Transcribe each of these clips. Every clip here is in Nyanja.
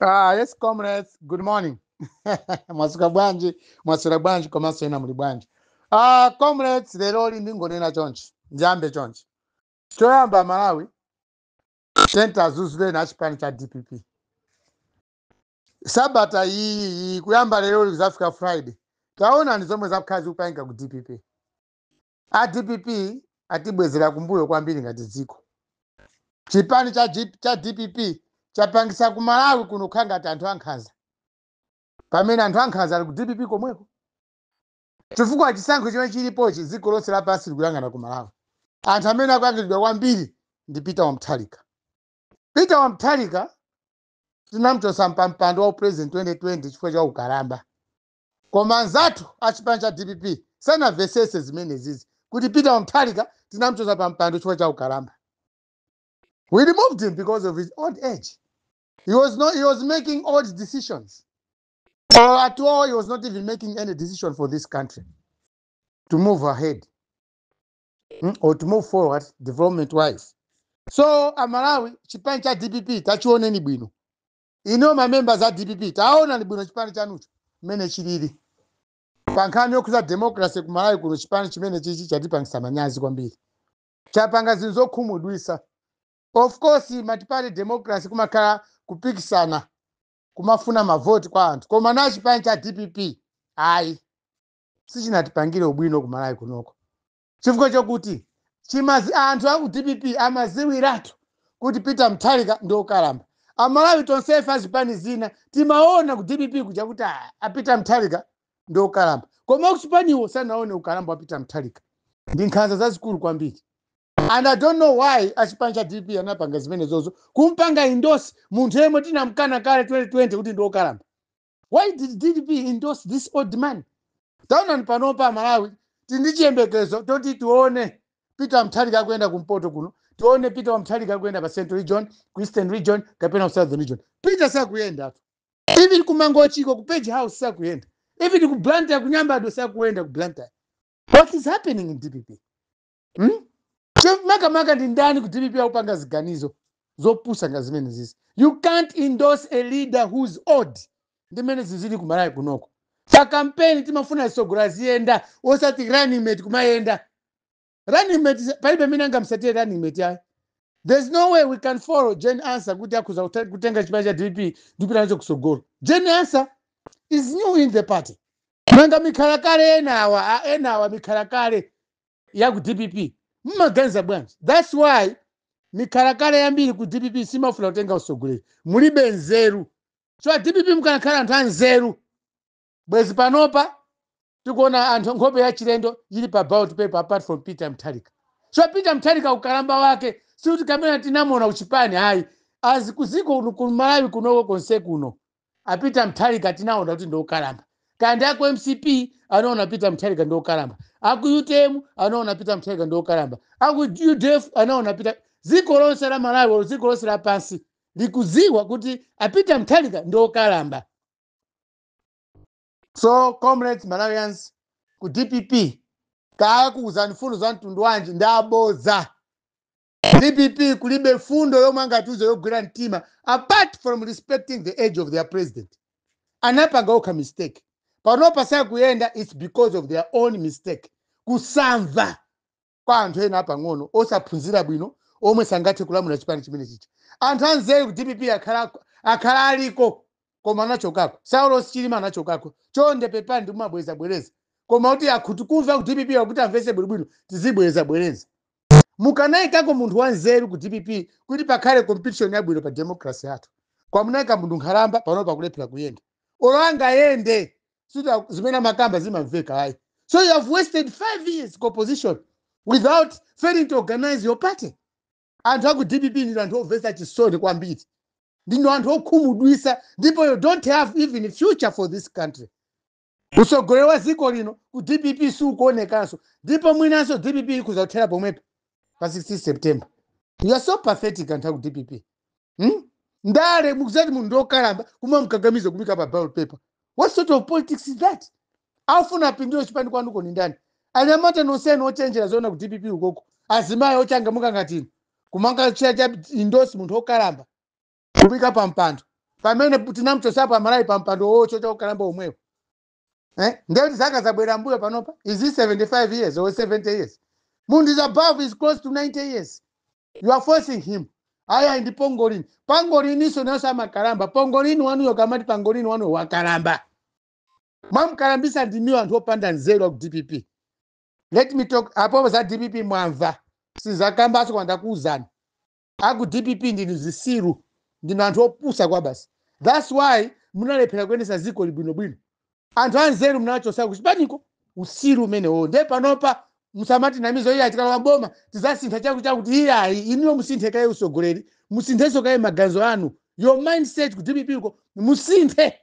Ah, yes, comrades, good morning. Mwasuka bwanji, mwaswera bwanji, komanso ena muli bwanji? Ah, comrades, lero ndingonena chonchi, ndiyambe chonchi. Choyamba, Malawi, tentazuzule na chipani cha DPP. Sabata iyi kuyamba lero kuzafika Friday. Taona ndi zomwe zakhala zikupangika ku DPP. A DPP atibwezera kumbuyo kwambiri ngati dziko. Chipani cha DPP chapangisa ku Malawi kuno kukhala ngati anthu ankhanza, pamene anthu ankhanza ali ku DPP komweko, chifukwa chisankho chimene chilipochi, dziko lonse lapansi likuyang'ana ku Malawi. Anthu amene akuyang'anidwa kwambiri ndi Peter Mutharika. Peter Mutharika tinamchosa mpampando wa president 2020 chifukwa cha ukalamba, koma anzathu a chipani cha DPP sanamvesese zimene zizi, kuti Peter Mutharika tinamchosa pampando chifukwa cha ukalamba. We removed him because of his old age. He was not, he was making old decisions, or at all he was not even making any decision for this country to move ahead, or to move forward development wise. So Amalawi, chipani cha DPP tachioneni bwino. Ino mamembers a DPP, taona ni bwino chipani chanucho mmene chilili pa nkhani yokhuza democracy ku Malawi kuno. Chipani chimene chichi chatipangisa manyazi kwambiri, chapanga zinthu zokhumudwisa. Of course, multiparty democracy kumakhala kupikisana, kumafuna mavoti kwa anthu, koma na chipani cha DPP ayi, sichinatipangire ubwino ku Malawi kunoko, chifukwa chokuti chimazi anthu aku DPP amaziwiratu kuti Peter Mutharika ndi okalamba. Amalawi tonsefe azipani zina timaona ku DPP kuja kuti, ah, a Peter Mutharika ndi okalamba, koma kuchipaniwo sanaone ukalamba wa Peter Mutharika. Ndi nkhanza zazikulu kwambiri, and I don't know why achipani cha DPP anapanga zimene zozo, kumpanga endorse munthu yemwe tinamkana kale 2020 kuti ndi okalamba. Why did DPP endorse this old man? Taonani panopa, Malawi, tindi chiyembekezo toti tione Peter Mutharika akuyenda kumpoto kuno, tione Peter Mutharika akuyenda pa Central Region, ku Eastern Region kapena ku Southern Region. Peter sakuyenda, even kuMangochiko ku Page House sakuyenda, even ku Blantyre, kuNyambadwe sakuyenda ku Blantyre. What is happening in DPP, hmm? Makamaka ndi ndani ku DPP akupanga ziganizo zopusa nga zimene zizi? You can't endorse a leader who's old. Ndimene zizili kuMalawi kunoko. Pa kampeni timafuna zisogolo ziyenda, osati running mate kumayenda. Running mate palibe amene angamsatire running mate ayi. There's no way we can follow Jane Ansah kuti akhuza kutenga chipani cha DPP ndipita nacho kusogolo. Jane Ansah is new in the party. Nanga mikhalakale enawa, enawa mikhalakale ya ku DPP mmaganiza bwanji? That's why mikhalakale yambiri ku DPP simafuna kutenga usogoleri, mulibe nzeru. So a DPP mukanakhala anthu anzeru, bwezi panopa tikuona anthu nkhope ya chilendo ili pa ballot paper apart from Peter Mutharika. So Peter Mutharika ukalamba wake sikuti kamene tinamona kuchipani ayi, azi kuziko kuno ku Malawi kunoko konse kuno aPeter Mutharika tinaona kuti ndiokalamba. Kandi aku MCP anaona Peter Mutharika ndiokalamba, aku UTM anaona Peter Mutharika ndiokalamba, aku UDF anaona Peter. Dziko lonse la Malawi, dziko lonse la pansi likudziwa kuti aPeter Mutharika ndiokalamba. So comrades, Malawians, ku DPP kaakuuzani fundo za mtundu wanji, ndaboza. DPP kulibe fundo yomwe angatiuze yogwira mtima apart from respecting the age of their president. Anapanga okha mistake. Panopa sakuyenda, it's because of their own mistake, kusamva kwa anthu ena apang'ono osaphunzira bwino omwe sangathe kulamula chipani chimene chicha. Anthu anzeru ku DPP akhala aliko, koma anachokako. Saulos Chilima anachokako. Chonde pepani, ndikumabweza bwereza, koma kuti akhuti kumva ku DPP akuti amvese bwinobwino, tizibwereza bwereza. Mukanayikako munthu wanzeru ku DPP kuti pakhale competition yabwino pa democracy yathu. Kwamunayika munthu nkhalamba, panopa pakulephera kuyenda. Olo angayende, sikuti zimene amakamba zimamveka ayi. So you have wasted 5 years ku opposition without failing to organize your party. Anthu aku DPP ndino anthu omvetsa chisoni kwambiri, ndino anthu okhumudwisa, ndipo you don't have even future for this country. Utsogoleri wa dziko lino ku DPP siukuonekanso, ndipo mwinanso DPP ikuzakuthera pomwepo pa 16 September. You are so pathetic, anthu aku DPP, Ndale mukuzati munthu ndokalamba, kuma mkakamiza kumika pa ballot paper. What sort of politics is that? Afuna apindule chipani kwanuko ni ndani? Anyamata nonsenu ochenjera zoona ku DPP ukoko, azimayi ochangamuka ngatino, kumanga chiya cha endorse munthu okalamba kumika pa mpando. Pamene tinamchosapo Amalawi pa mpando wocho chaukalamba omwewo, eh? Ndekuti zaka zabwera mbuyo panopa. Is he 75 years or 70 years? Munthu is above, is close to 90 years. You are forcing him. Aya, ndi pangolini. Pangoliniso nayonso amakalamba. Pangolini wanuyo, kamati pangolini wanuyo wakalamba, mwamkalambisa ndiniyo, anthu opanda nzeru aku DPP. Let me talk apopo za DPP. Mwamva, sizakambaso kwandakuuzani. Aku DPP ndinu zisiru, ndinu anthu opusa kwa basi. That's why munalephera kuyendesa ziko libwinobwino. Anthu anzeru munachosa kuchipaniko, usiru umenewo. Nde panopa musamati namizo iya, tikalowa boma tizasintha chakuti chakuti. Iyayi, inuyo musinthe kaye usogoleri, musinthenso kaye maganizo anu, your mindset ku DPP uko musinthe.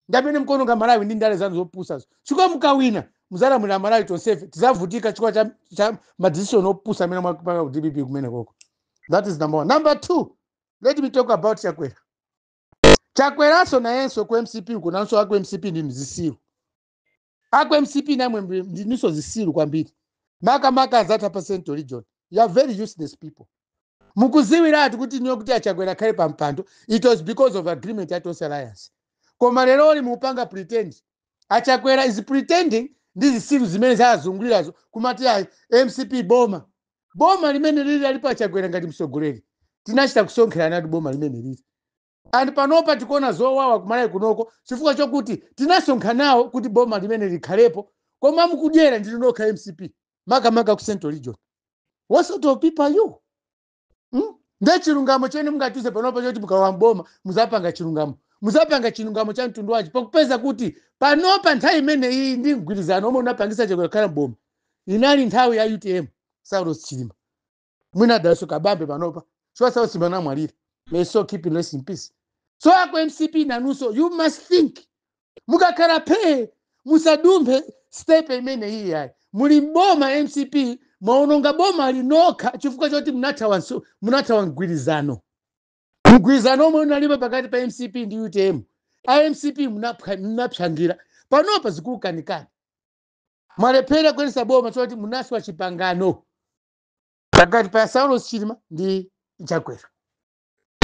Ndamene mkuononga Malawi ndi ndale zanu zopusazo, chifukwa mukawina muzalamulira Malawi tonsefe tizavutika chifukwa cha madecision opusa amene mwapanga ku DPP kumene koko. That is number one. Number two, let me talk about Chakwera. Chakweranso nayenso ku MCP uko, nanso aku MCP ndi mzisiru. Aku MCP namwe ndinunso zisiru kwambiri, makamaka azatha pa Central Region. You are very useless people. Mukuziwiratu kuti niyo kuti aChakwera akhale pa mpando, it was because of agreement ya Tonse Alliance. Koma leroli mupanga pretend, aChakwera is pretending ndi zisiru zimene zazungulirazo kumati ayi, MCP boma. Boma limene lili alipo aChakwera ngati mtsogoleri, tinachita kusonkherana ati boma limene lili. And panopa tikuona zowawa kumalawi kunoko chifukwa chokuti tinasonkha nawo kuti boma limene likhalepo, koma mukudyera ndinu nokha MCP, makamaka ku Central Region. What sort of people are you, Nde chilungamo chene mungatize panopa choti mukalowa mboma muzapanga chilungamo, muzapanga chilungamo cha mtundu wanji, pakupeza kuti panopa nthawi imene iyi ndi mgwirizano omwe unapangisa Chakwera kukhala mboma inali nthawi ya UTM, Saulos Chilima, mwina Dalitso Kabambe. Panopa so Saulos Chilima namwalira. May so keep in rest in peace. So ako MCP nanunso, you must think. Mukakhala phee, musadumphe step imene iyi yayi. Muli mboma MCP, mwaononga boma linokha chifukwa choti munathawa mgwirizano, mgwirizano omwe unalipo pakati pa MCP ndi UTM. IMCP munapsangira. Panopa zikukanikani, mwalephera kuyendetsa boma choti munaswa chipangano pakati pa Saulos Chilima ndi Chakwera.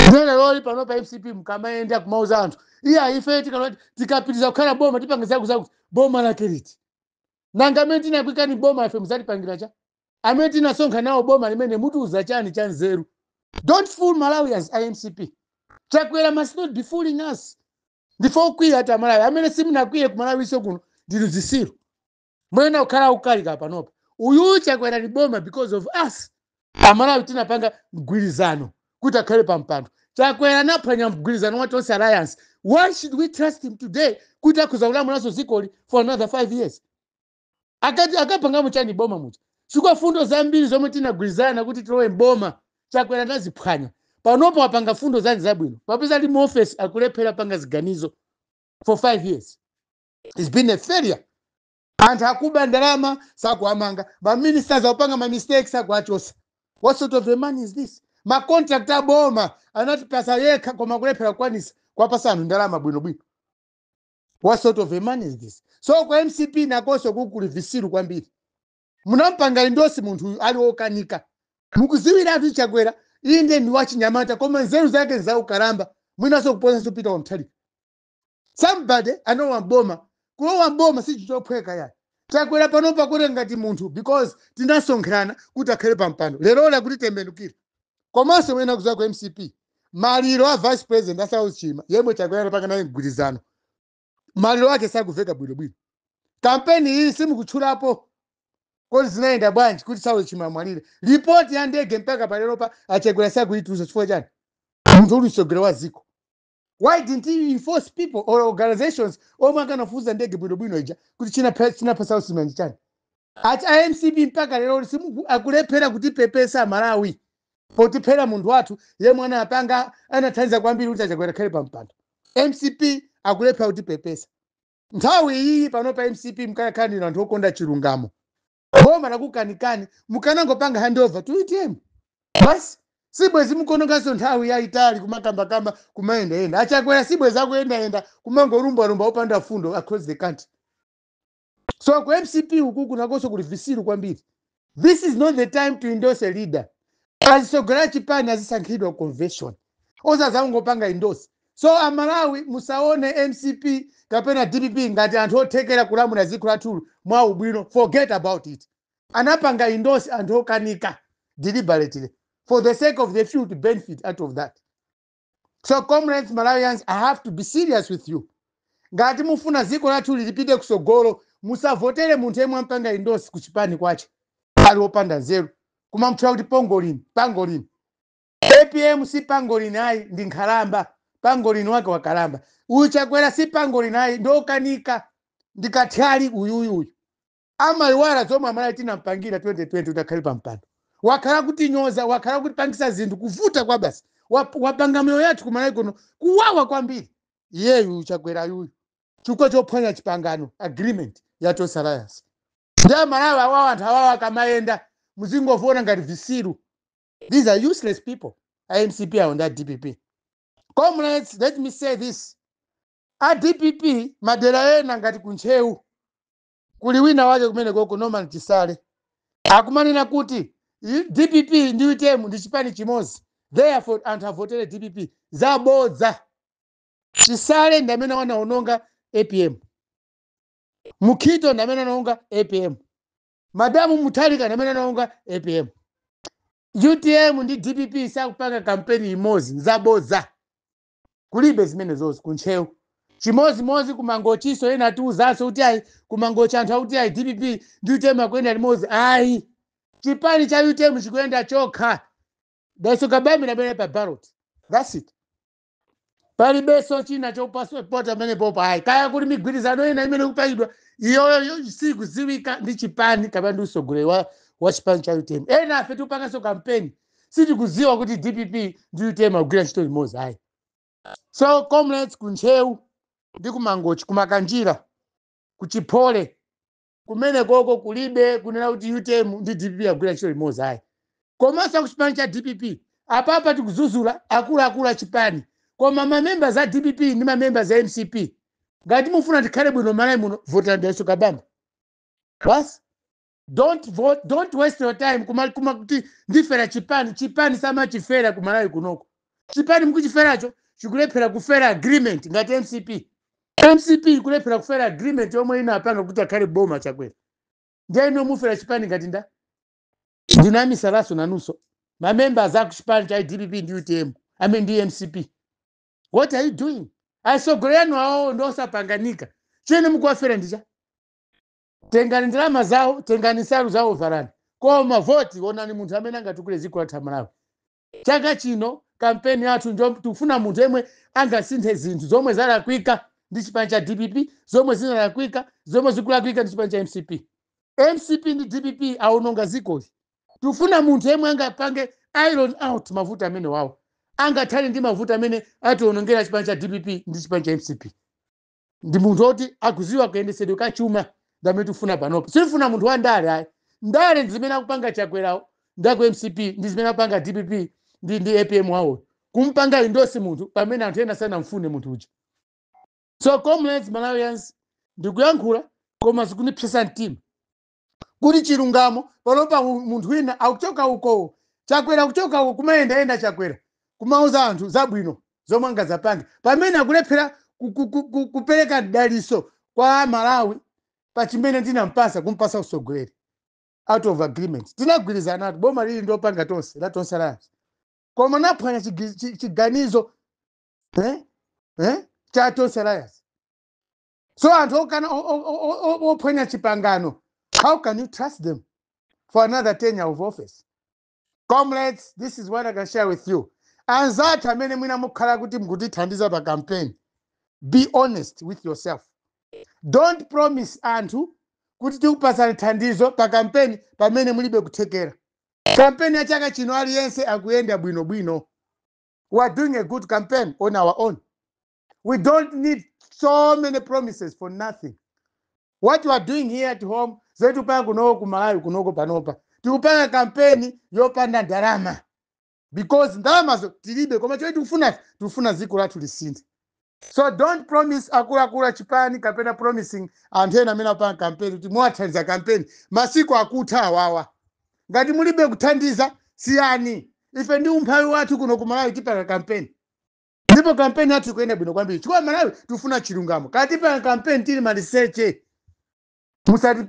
Ndene loli panopa MCP mukamayenda kumauza anthu, iya, ife tikaloti tikapitiriza kukhala boma tipange zaku zakuti. Boma lake liti? Nanga amene tinakwikani boma ife muzatipangira cha? Amene tinasonkha nawo boma limene, mutiuza chani cha nzeru? Don't fool Malawians, IMCP. Chakwera must not be fooling us. Ndife okwiya ati Amalawi. Amene simunakwiye ku Malawiso kuno ndinu zisiru, mwena kukhala ukalika panopa. Uyu Chakwera ni boma because of us Amalawi. Tinapanga mgwirizano kuti akhale pampando. Chakwera anaphwanya mgwirizano wa Tonse Alliance. Why should we trust him today kuti akhuza kulamulanso zikoli for another 5 years? Akati akapangamo chani boma muja? Chifukwa fundo zambiri zomwe tinagwirizana kuti tilowe mboma, Chakwera anaziphwanya. Panopo wapanga fundo zani zabwino? Papeza ali mu office akulephera panga ziganizo. For 5 years it's been a failure. Anthu akuba ndalama sakuamanga, maministers akupanga ma mistakes sakuachosa. What sort of a man is this? Macontract aboma anatipasa yekha, koma kulephera kukwanisa kwapasa anthu ndalama bwinobwino. What sort of a man is this? So kwa MCP nakonso kukuli visiru kwambiri. Munampanga endorse munthu uyu ali wokanika. Mukuziwiratu Chakwera inde ndi wachinyamata, koma nzeru zake nzaukalamba, mwinanso kuposanso Peter Mutharika. Somebody anowa mboma, kulowa mboma si chophweka yani. Chakwera panopa kuti ngati munthu, because tinasonkherana kuti akhale pampando, lero la kuti tembenukira. Komanso mwina kuza ku MCP, maliro a vice president a Saulos Chilima yemwe Chakwera anapanga naye mgwirizano, maliro ake sakuveka bwinobwino. Kampeni iyi simukutchulapo kodi zinayenda bwanji kuti Saulos Chilima amwalire? Ripoti ya ndege mpaka paleropa aChakwera sakuitulusa. Chifukwa chani? Munthu uli mtsogoleri wa ziko, why didn't he enforce people or organizations omwe akanafufuza ndege bwinobwino ija kuti chinapha Saulos Chilima ndi chani? Ati iMCP mpaka lero akulephera kutipepesa Malawi potiphera munthu wathu yemwe anapanga, anathandiza kwambiri kuti aChakwera khale pampando. MCP akulephera kutipepesa nthawi iyi. Pano pa MCP mkanakhala ndinu anthu okonda chilungamo, boma lakukanikani, mukanangopanga handover to UTM basi. Sibwezi mukononganso nthawi yayitali kumakambakamba, kumayendayenda. AChakwera sibwezi akuyendayenda kumangorumbarumba opanda fundo across the country. So ku MCP uku kunakonso kuli visiru kwambiri. This is not the time to endorse a leader. Azisogolera chipani azisankhidwa convention, osazangopanga endorse. So Amalawi, musaone MCP kapena DPP ngati anthu othekera kulamula dziko lathulu mwa ubwino. Forget about it. Anapanga endorse anthu okanika deliberately for the sake of the few to benefit out of that. So comrades, Malawians, I have to be serious with you. Ngati mufuna dziko lathu lipite kusogolo, musavotere munthu yemwe ampanga endorse kuchipani kwache ali wopanda nzeru, kumamutchula kuti pangolin. Pangolin, APM si pangolin ayi, ndi nkhalamba. Pangolin wake wakalamba. Uyu Chakwera si pangolin ayi, ndiokanika, ndikathyali uyuyuyu. Amayiwala zomwe Amalawi tinampangira 2020 kuti akhale pampando. Wakhala kutinyoza, wakhala kutipangisa zinthu kuvuta kwa basi. Wapanga moyo yathu kumalawi kuno kuwawa kwambiri iyeyu Chakwera yuyu, chifukwa chophwanya chipangano, agreement ya Tonse Alliance. Ndi Amalawi awawa, anthu awawa akamayenda muzingovoona ngati visiru. These are useless people, iMCP awo ndi a DPP. Comrades, let me say this: a DPP madera ena ngati kuNtcheu kuli wina wake kumene koko, Norman Chisale, akumanena kuti DPP ndi UTM ndi chipani chimodzi, therefore anthu avotere DPP. Zabodza. Chisale ndi amene wanaononga APM, Mukhito ndi amene anaononga APM, Madamu Mutharika ndi amene anaononga APM. UTM ndi DPP sakupanga kampeni imodzi, zabodza, kulibe zimene zozi kuNtcheu. Chimozimozi kuMangochiso, ena atiuzanso kuti ayi, kuMangochi anthu akuti ayi, DPP ndi UTM akuyenda limodzi. Ayi, chipani cha UTM chikuyenda chokha. Dalitso Kabambe amene pa ballot, that's it. Palibenso china chopasipota amene popo ayi. Kaya kuli migwirizano ina imene kupangidwa, iyoyo sikuziwika ndi chipani kapena ndi usogoleri wa chipani cha UTM. Ena afe tikupanganso kampeni, sitikuziwa kuti DPP ndi UTM akugwira ntchito limodzi, ayi. So comrades, kuNtcheu ndi kuMangochi, kuMakanjira, kuChiphole kumene koko kulibe kunena kuti UTM ndi DPP agwira ntchito limodzi, ayi. Komanso kuchipani cha DPP, apapa tikuzuzula akuluakulu a chipani, koma mamembers a DPP ndi mamembers a MCP, ngati mufuna tikhale bwino Malawi muno, votera Dalitso Kabambe basi. Don't vote, don't waste your time kuma kuti ndifera chipani. Chipani samachifera kumalawi kunoko. Chipani mukuchiferacho chikulephera kufera agreement ngati MCP. MCP ikulephera kufera agreement yomwe inapanga kuti akhale boma Chakwera. Ndiye ino mufera chipani ngati nda ndinamisalaso nanunso mamembers aku chipani cha DPP ndi UTM ame ndi MCP. What are you doing? Atsogoleri awo ndosapanganika. Chene mukuwafera ndicha tengani ndalama zawo, tengani nsalu zawo, valani, koma voti onani munthu amene angatukule dziko lathu Malawi chaka chino. Kampeni yathu njo tikufuna munthu yemwe angasinthe zinthu zomwe zalakwika ndi chipani cha DPP, zomwe zinalakwika, zomwe zikulakwika ndi chipani cha MCP. MCP ndi DPP awononga dzikoli. Tikufuna munthu yemwe angapange iron out mavuto amene wawo, angathane ndi mavuto amene atiwonongera chipani cha DPP ndi chipani cha MCP. Ndi munthu woti akuziwa kuyendesedwe ka chuma, ndamene tikufuna panopo. Sitifuna munthu wa ndale ayi. Ndale ndi zimene akupanga Chakwerawo ndaku MCP, ndi zimene akupanga DPP ndi APM wawo, kumpanga endorse munthu pamene anthu ena sanamfune munthu uja. So comrades, Malawians, ndikuyankhula koma zikundipsesa mtima kuti chilungamo panopa munthu wina akuchoka uko, Chakwera kuchoka uko kumayendayenda, Chakwera kumauza anthu zabwino zomwe angazapange pamene akulephera kupereka daliso kwa Malawi pa chimene ndinampasa, kumpasa usogoleri out of agreement. Tinagwirizana ati boma lili ndopanga tonse la Tonse Alliance, koma naphwanya chiganizo cha Tonse Alliance. So anthu okana ophwanya chipangano, how can you trust them for another tenure of office? Comrades, this is what I can share with you. Anzathu amene mwina mukhala kuti mukutithandiza pa campaign, be honest with yourself. Don't promise anthu kuti tikupasani thandizo pa campaign pamene mulibe kuthekera. Campaign ya chaka chino aliyense akuyenda bwinobwino. We are doing a good campaign on our own. We don't need so many promises for nothing. What you are doing here at home, zetupanga kunoko kumalawi kunoko panopa, tikupanga kampeni yopanda ndalama because ndalamazo tilibe, koma chomwe tikufuna, tikufuna dziko lathu lisinthe. So don't promise akuluakulu achipani kapena promising anthu ena amene apanga kampeni kuti muwathandiza kampeni. Masiku akutha awawa. Ngati mulibe kuthandiza, siyani. Ife ndi umphawi wathu kuno kumalawi tipanga kampeni. Ndipo kampeni yathu ikuyenda bwino kwambiri chifukwa Malawi tifuna chilungamo. Katipanga kampeni tili maliseche,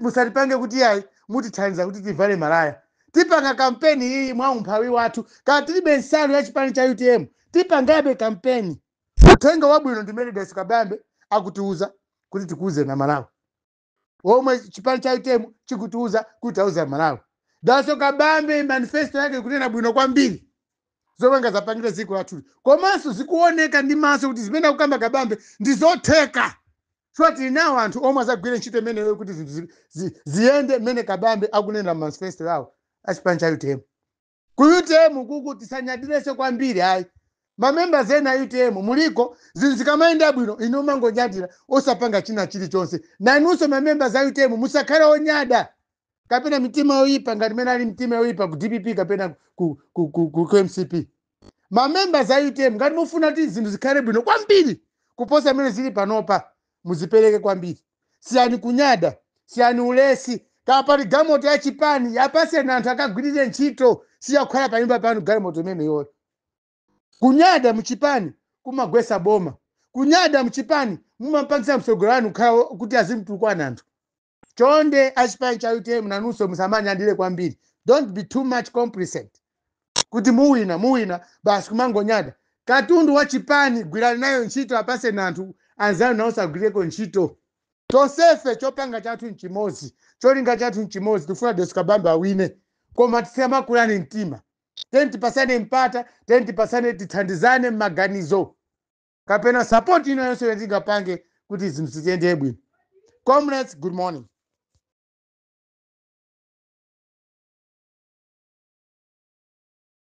musatipange kuti yayi, mutithandiza kuti tivale malaya. Tipanga kampeni iyi mwa umphawi wathu. Kaya tilibe nsalu ya chipani cha UTM, tipangabe kampeni. Uthenga wabwino ndimene Dalitso Kabambe akutiuza kuti tikuuze na Malawi, omwe chipani cha UTM chikutiuza kuti tauza Malawi. Dalitso Kabambe manifesto yake ikunena bwino kwambiri zomwe ngazapangire dziko lathuli, komanso zikuoneka ndi maso kuti zimene akukamba Kabambe ndi zotheka. So tili nawo anthu omwe azagwire ntchito imeneyo kuti zinthu ziyende mmene Kabambe akunena manifesto yawo achipani cha UTM. Ku UTM kuku tisanyadirenso kwambiri ayi. Mamembers ena a UTM muliko, zinthu zikamayenda bwino inu mangonyadira osapanga china chilichonse. Nanunso mamembers a UTM musakhale onyada kapena mitima yoyipa ngati mene ali mitima yoyipa ku DPP kapena ku MCP. Mamembers a UTM, ngati mufuna kuti zinthu zikhale bwino kwambiri kuposa mmene zili panopa, muzipereke kwambiri. Siyani kunyada, siyani ulesi. Kapali galimoto ya chipani, yapaseni anthu akagwirire ntchito, siyakukhala panyumba panu galimoto imeneyoyo. Kunyada muchipani kumagwesa boma. Kunyada muchipani mumapangisa msogolo wanu kukhala kuti azimtukwana anthu. Chonde achipani cha UTM, nanunso musamanyadire kwambiri. Don't be too much complacent kuti muwina, muwina basi kumangonyada. Katundu wa chipani gwirani nayo ntchito, apaseni anthu anzanu nawonso agwireko ntchito. Tonsefe chopanga chathu nchimodzi, cholinga chathu nchimodzi, tifuna Dalitso Kabambe awine, koma tisamakulani mtima. Teni tipasane mpata, teni tipasane, tithandizane m'maganizo kapena support ina yonse tingapange kuti zinthu ziyende bwino. Comrades, good morning.